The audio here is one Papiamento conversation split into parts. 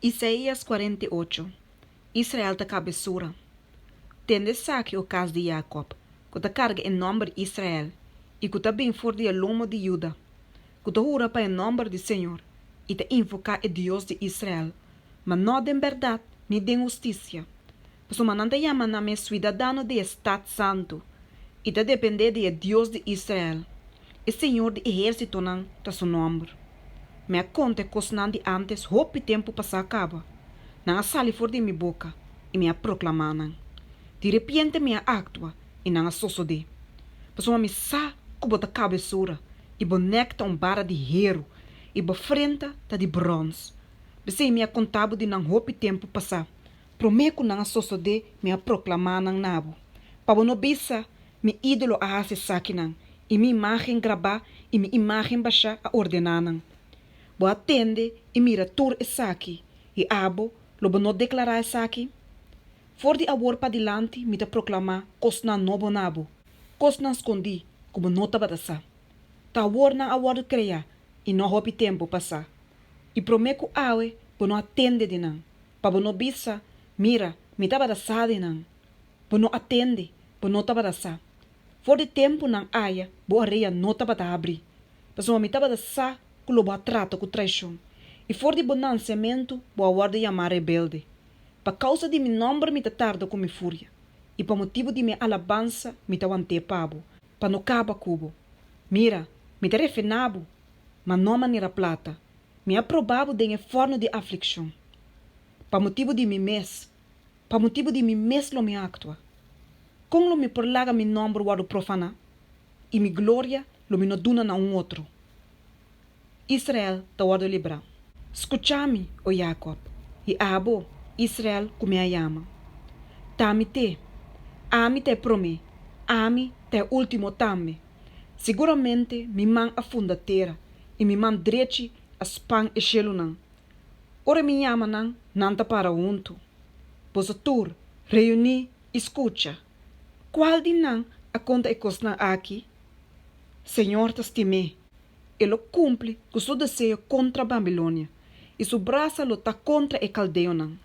Isaías 48, Israel ta kabesura. Tende esaki, o kas di Jakòb, ku ta karga e nòmber Israel i ku ta bin for di e lomo di Juda, ku ta hura pa e nòmber di señor i ta invoká e Dios di Israel, ma no den bèrdat ni den hustisia, pasobra nan ta yama nan mes suidadano di e stat santu i ta dependé di e Dios di Israel, e señor di ehérsitonan ta su nòmber. Mi a konta e kosnan di ántes hopi tempu pasá kaba. Nan a sali for di mi boka, i mi a proklamá nan. Di repente mi a aktua, i nan a sosodé. Pasobra mi sa ku bo ta kabesura, i bo nèk ta un bara di heru, i bo frenta ta di bròns. P'esei mi a konta bo di nan hopi tempu pasá. Promé ku nan a sosodé mi a proklamá nan na bo, pa bo no bisa, Mi ídolo a hasi esakinan, i mi imágen grabá i mi imágen bashá a ordená nan. Bo a tende i mira tur esaki, i abo lo bo no deklará esaki? For di awor padilanti mi ta proklamá kosnan nobo na bo, kosnan skondí ku bo no tabata sa. Ta awor nan a wòrdu kreá i no hopi tempu pasá. I promé ku awe bo no a tende di nan, pa bo no bisa, Mira, mi tabata sa di nan. Bo no a tende, bo no tabata sa. For di tempunan aya bo orea no tabata habrí, pasobra mi tabata sa ku lo bo a trata ku traishon, i for di bo nansementu bo a wòrdu yamá rebelde. Pa kousa di mi nòmber mi ta tarda ku mi furia, i pa motibu di mi alabansa mi ta want'é pa bo, pa no kaba ku bo. Mira, mi ta refená bo, ma no manera plata, mi a probá bo den e fòrnu di aflikshon. Pa motibu di mi mes, pa motibu di mi mes lo mi aktua. Kon lo mi por laga mi nòmber wòrdu profaná, i mi gloria lo mi no duna na un otro? Israel ta wòrdu librá. Skucha mi, o Jakòb, i abo, Israel, ku mi a yama. Ta mi t'e. Ami ta e promé, ami ta e último tambe. Siguramente mi man a funda tera, i mi man drechi a span e shelunan. Ora mi yama nan, nan ta para huntu. Boso tur, reuní i skucha. Kual di nan a konta e kosnan aki? Señor ta stim'é. E lo kumpli ku su deseo kontra Babilonia, i su brasa lo ta kontra e kaldeonan.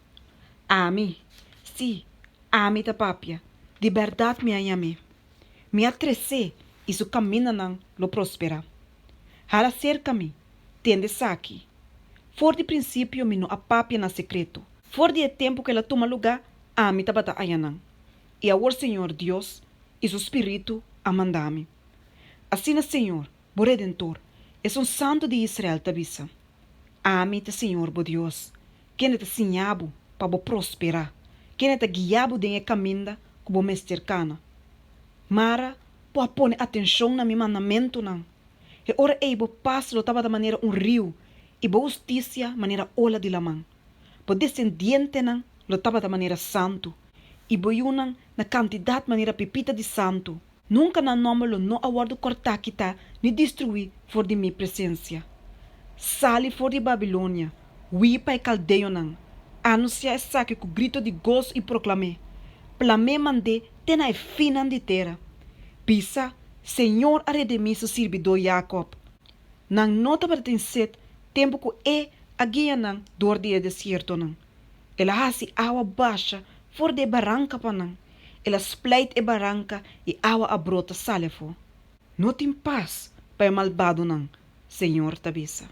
Ami, sí, ami ta papia, di bèrdat mi a yam'é. Mi a tres'é, i su kamindanan lo prosperá. Hala serka mi, tende esaki. For di prinsipio mi no a papia na sekreto. For di e tempu ku el a tuma lugá, ami tabata ayanan. I awor Señor Dios i su Spiritu a manda mi. Asina Señor, bo Redentor, Esun Santu di Israel ta bisa, Ami ta Señor bo Dios, kende ta siña bo pa bo prosperá, kende ta guia bo den e kaminda ku bo mester kana. Mara bo a pone atenshon na mi mandamentunan. E ora ei bo pas lo tabata manera un riu i bo hustisia manera ola di laman. Bo desendientenan lo tabata manera santu i bo yunan na kantidat manera pipita di santu. Nunka nan nòmber lo no a wòrdu kòrtá kitá ni destruí for di mi presensia. Sali for di Babilonia, hui pa e kaldeonan! Anunsiá esaki ku grito di goso i proklam'é. Plam'é mand'é te na e finnan di tera. Bisa, Señor a redimí su sirbidó Jakòb. Nan no tabatin set tempu ku E a guia nan dor di e desiertonan. El a hasi awa basha for di e baranka pa nan. El a spleit e baranka i awa a brota sali afó. No tin pas pa e malbadonan, Señor ta bisa.